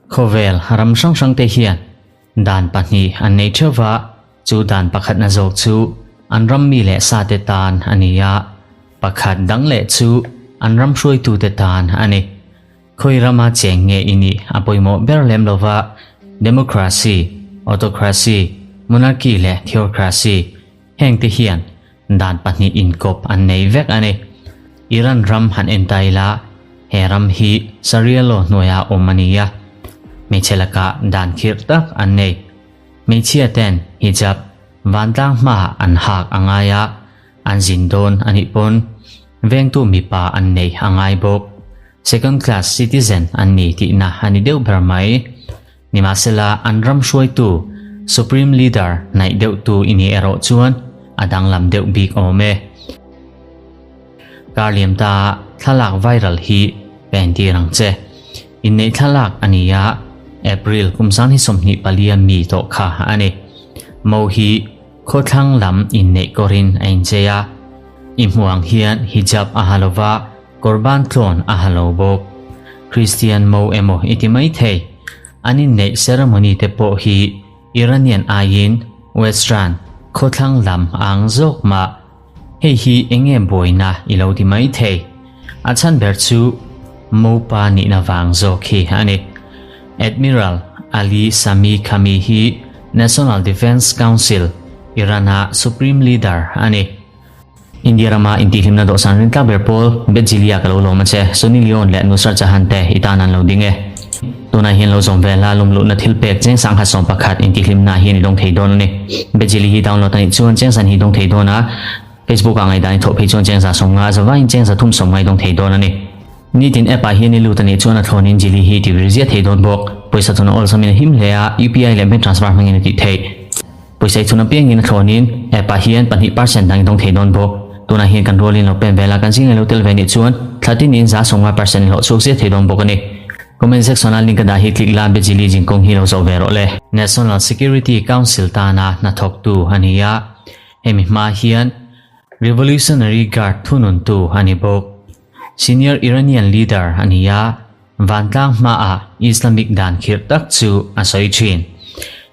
Khawvel ram hrang hrangte hian dan pahnih an nei theuh va, chu dan pakhatna zawk chu an ram mi leh sate tan a ni a, pakhat dang leh chu an ram hruaitute tan a ni. Khawi rama cheng nge i nih a pawimawh ber lem lo va, democracy, autocracy, monarchy leh theocracy hengte hian dan pahnih inkawp an nei vek a ni. Iran ram han en ta ila, he ram hi Sharia law hnuaia awm a ni a, hmeichhe lakah dan khirh tak an nei. Hmeichhia ten hijab vantlang hmaah an hak a ngai a, an zin dawn a nih pawn vengtu mipa an nei a ngai bawk. Second class citizen an ni tihna a ni deuh ber mai. Nimahsela an ram hruaitu, Supreme Leader, hnaih deuhtu i nih erawh chuan a danglam deuh bik awm e. Kar liam ta thlalak viral hi ka entir ang che. Inneih thlalak a ni a, April kum sang hi 24 a mi tawh kha a ni. Mo hi khawthlang lam inneih kawrin a inchei a, i hmuh ang hian hijab a ha lova, Korban tlawn a ha lo bawk. Kristian mo emaw i ti mai thei. An inneih ceremony te pawh hi Iranian aiin Western khawthlang lam a ang zawk mah. Hei hi eng nge buaina i lo ti mai thei. A chhan ber chu mopa nihna vang zawk hi a ni. Admiral Ali Sami Khami hi National Defence Council, Iran-a supreme leader a ni. India rama intihhlimna dawhsan rintlak ber pawl Betzilia ka lo lawm a che, Sunny Leone leh Nusrat Jahan te i tan an lo ding e. Tunah hian lo zawm vel a, lawmluhna thil pek cheng sangha 11 intihhlimna hian i dawng thei dawn a ni. Betzili hi download a nih chuan cheng san hi dawng thei dawn a, Facebook ah ngaihdan i thawh phei chuan cheng za 50 zavaiin cheng za thum 50 i dawng thei dawn a ni. Nitin app ah hian i lut a nih chuan a thlawnin Jili hi ti vir ziah thei dawn bawk. Pawisa chun a awlsamin a him hle a, UPI leh bank transfer hmangin a tih theih. Pawisa i chhun apiangin a thlawnin app ah hian pahnih percent dang i dawng thei dawn bawk. Tunah hian kan rualin lo pen vel a, kan zingah lo tel ve nih chuan thla tinin 50% i hlawh chhuak zia thei dawn bawk a ni. Comment section a link a dah hi click la, Bejili zingkawng hi lo zawh ve rawh le. National Security Council tana hnathawktu a ni a, hemi hma hian Revolutionary Guard thununtu a ni bawk. Senior Iranian leader a ni a, Vantlang hmaah Islamic dan khirh tak chu a sawi thin.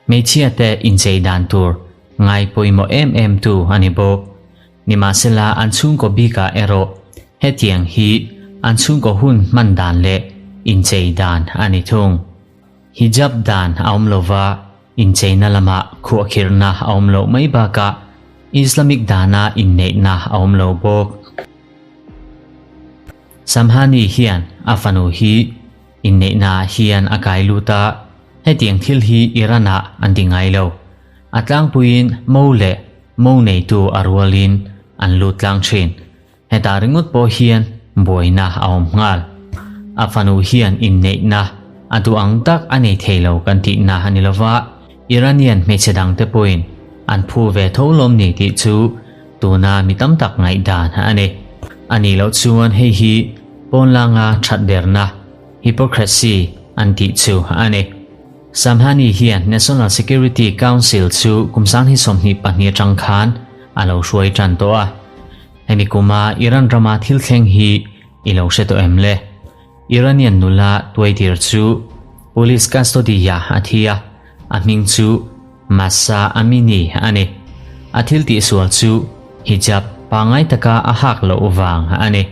Hmeichhia te inchei dan tur ngai pawimawh em em tu a ni bawk. Nimahsela an chhungkaw bikah erawh hetiang hi an chhungkaw hun hman dan leh inchei dan a ni thung. Hijab dan a awm lova incheina lamah khuahkhirhna a awm loh mai bakah Islamic dana inneihna a awm lo bawk. Samhani hian a fanu hi inneihnaah hian a kai lut a, hetiang thil hi Iran-ah an ti ngai lo. A tlangpuiin mo leh mo neitu a rualin an lut tlang thin. Hetah ringawt pawh hian buaina a awm nghal. A fanu hian inneihna a duh ang tak a nei thei lo kan tihna a ni lova, Iranian hmeichhe dangte pawhin an phu ve tho lawm ni tih chu Tuna mi tam tak ngaihdan a ni. A nih loh chuan hei hi pawnlanga that derna, hypocrisy, an tih chu a ni. Samhani hian National Security Council chu kum 2022 atang khan a lo hruai tan tawh a. Hemi kuma Iran rama thil thleng hi i lo hre tawh em le? Iranian nula tuaitir chu police custody-ah a thi a, a hming chu Mahsa Amini a ni. A thil tihsual chu hijab pangngai taka a hak loh vang a ni.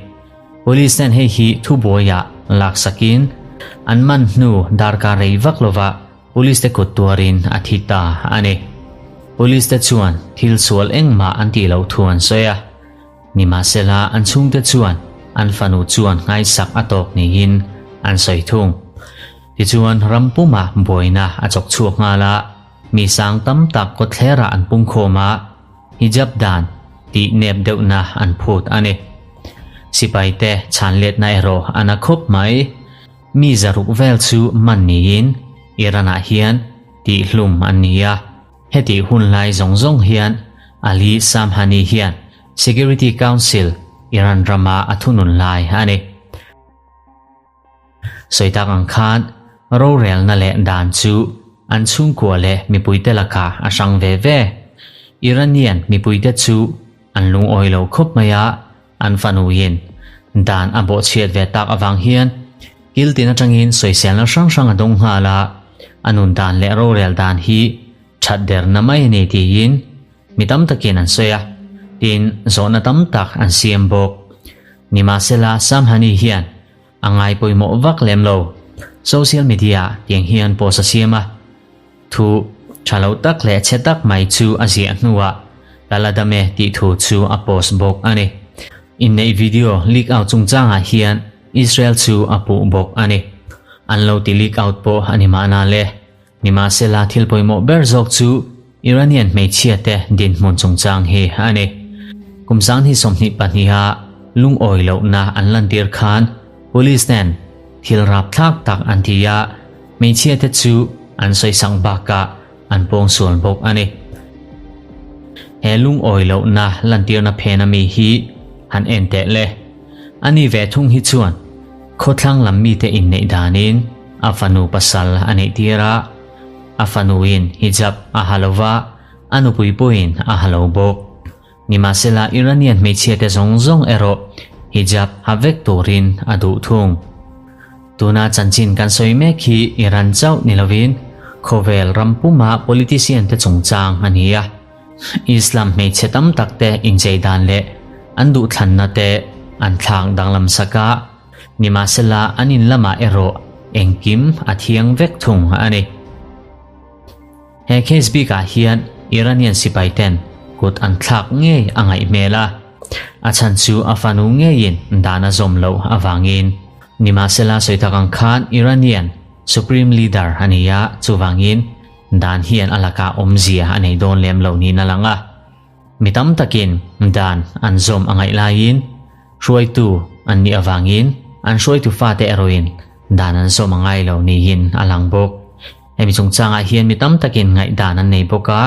Police ten hei hi thubuaiah laksakin an man hnu darkar rei vak lovah police te kut tuarin a thi ta a ni. Police te chuan thil sual engmah an tih loh thu an sawi a. Nimahsela an chhungte chuan an fanu chuan nghaisak a tawk niin an sawi thung. Tichuan ram pumah buaina a chawk chhuak nghal a, mi sang tam tak kawtthlerah an pungkhawm a, hijab dan tih nep deuhna an phut a ni. Sipaite chhan letna erawh a na khawp mai. Mi zaruk vel chu man niin Iran-ah hian tihhlum an ni a. Hetih hun lai zawng zawng hian Ali Shamkhani hian Security Council Iran rama a thunun lai a ni. Sawi tak ang khan rorelna leh dan chu an chhungkua leh mipuite lakah a hrang ve ve. Iranian mipuite chu an lungawi lo khawp mai a, an fanuin. Dan a bawhchhiat ve tak avang hian kil tin atangin sawiselna hrang hrang a dawng nghal a, a nun dan leh rorel dan hi that derna mai a ni tiin mi tam takin an sawi a, tin zawhna tam tak an siam bawk. Nimahsela Samhani hian a ngai pawimawh vak lem lo. Social media ah tiang hian post a siam a, thu tha lo tak leh chhe tak mai chu a ziah hnuah ka la dam e tih thu chu a post bawk a ni. Inneih video leak out chungchangah hian Israel chu a puh bawk a ni. An lo ti leak out pawh a ni mahna le. Nimahsela thil pawimawh ber zawk chu Iranian hmeichhia te dinhmun chungchang hi a ni. Kum 2022a lungawi lohna an lantir khan police nen thil rapthlak tak an ti a, hmeichhia te chu an sawisak bakah an pawngsual bawk a ni. He lungawi lohna lantirna phen ami hi han en teh le. Ani ve thung hi chuan khawthlang lam mite inneih danin a fanu pasal a neih tir a, a fanuin hijab a ha lo va, a nupui pawhin a ha lo bawk. Nimahsela Iranian hmeichhiate zawng zawng erawh hijab ha vek turin a duh thung. Tuna chanchin kan sawi mek hi Iran chauh ni lovin khawvel ram puma politician te chungchang a ni a. Islam hmeichhe tam tak te inchei dan leh an duhthlanna te an thlak danglam sak a. Nimahsela an in lamah erawh engkim a thiang vek thung a ni. He case bikah hian Iranian sipai ten kut an thlak ngei a ngaih hmel a, a chhan chu a fanu ngeiin dan a zawm loh avangin. Nimahsela sawi tak ang khan Iranian Supreme Leader a ni a, chuvangin dan hian a lakah awmzia a nei dawn lem lo niin a lang a. Mi tam takin dan an zawm a ngaih laiin hruaitu an nih avangin an hruaitu fate erawhin dan an zawm a ngai lo niin a lang bawk. Hemi chungchangah hian mi tam takin ngaihdan an nei bawk a,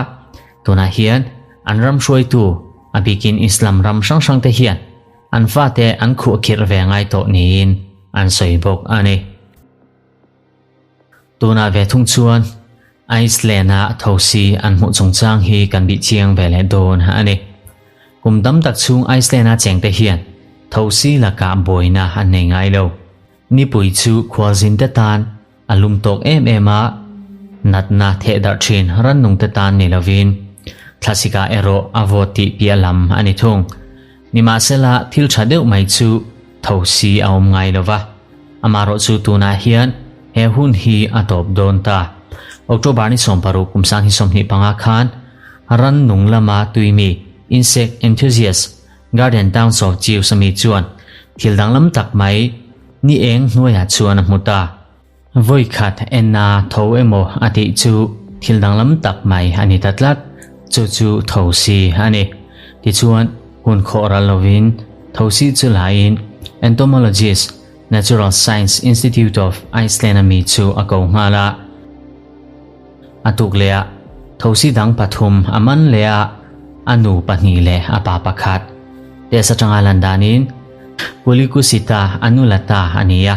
tunah hian an ram hruaitu a bikin Islam ram hrang hrangte hian an fate an khuahkhirh ve ngai tawh niin an sawi bawk a ni. Tunah ve thung chuan Iceland-a thosi an hmuh chungchang hi kan bih chiang ve leh dawn a ni. Kum tam tak chhung Iceland-a chengte hian thosi lakah buaina an nei ngai lo. Nipui chu khualzinte tan a lum tawk em em a, natna theh darh thin rannungte tan ni lovin thlasika erawh a vawt tih piah lam a ni thung. Nimahsela thil tha deuh mai chu thosi a awm ngai lo va. Amaherawh chu tunah hian he hun hi a tawp dawn ta. October ni 60 kum 2025 khan rannung lama tuimi insect enthusiast Garden Towns of Jews ami chuan thil danglam tak mai ni eng hnuaiah chuan a hmu ta. Vawi khat enna tho emaw a tih chu thil danglam tak mai a ni ta tlat, chu chu thosi a ni. Tichuan, hun khawh ral lovin thosi chu laiin entomologist Natural Science Institute of Iceland ami chu a ko nghal a. A tuk leh ah thosi dang pathum a man leh a, a nu pahnih leh a pa pakhat. Test atanga lan danin Culicusita annulata a ni a.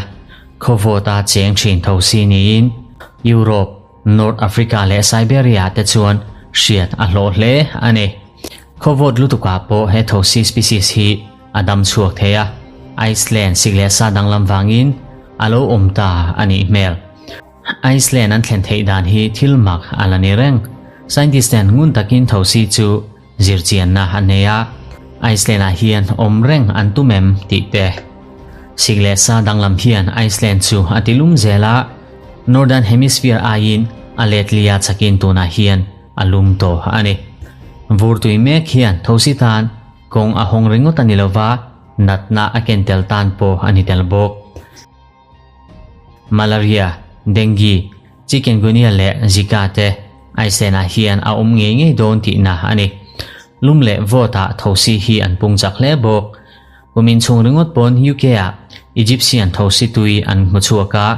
Khawvawta cheng thin thosi niin Europe, North Africa leh Siberia te chuan hriat a hlawh hle a ni. Khawvawt lutukah pawh he thosi species hi a dam chhuak thei a, Iceland sik leh sa danglam vangin a lo awm ta a nih hmel. Iceland an thlen theih dan hi thil mak a la ni reng. Scientist ten ngun takin thosi chu Zirchianna a nei a, Iceland ah hian awm reng an tum em tih te. Sik leh sa danglam hian Iceland chu a ti lum zel a, Northern Hemisphere aiin a letlia chakin tunah hian a lum tawh a ni. Vur tui mek hian thosi tan kawng a hawng ringawt a ni lova, natna a ken tel tan pawh a ni tel bawk. Malaria, Dengue, Chikungunya leh Zika te Iceland ah hian a awm ngei ngei dawn tihna a ni. Lum leh vawt ah thosi hi an pung chak hle bawk. Kumin chhung ringawt pawn UK ah Egyptian thosi tui an hmu chhuak a,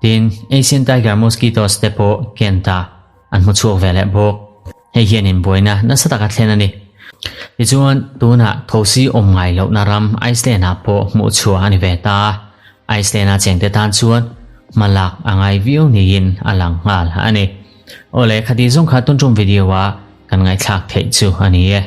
tin Asian tiger mosquitoes te pawh Kent ah an hmu chhuak ve leh bawk. Hei hian inbuaina nasa taka thlen a ni. Tichuan, tunah thosi awm ngai lohna ram Iceland-ah pawh hmuh chhuah a ni ve ta. Iceland-a chengte tan chuan hma lak a ngai viau niin a lang nghal a ni. Awle, khati zawng kha tun tum video-a kan ngaihthlak theih chu a ni e.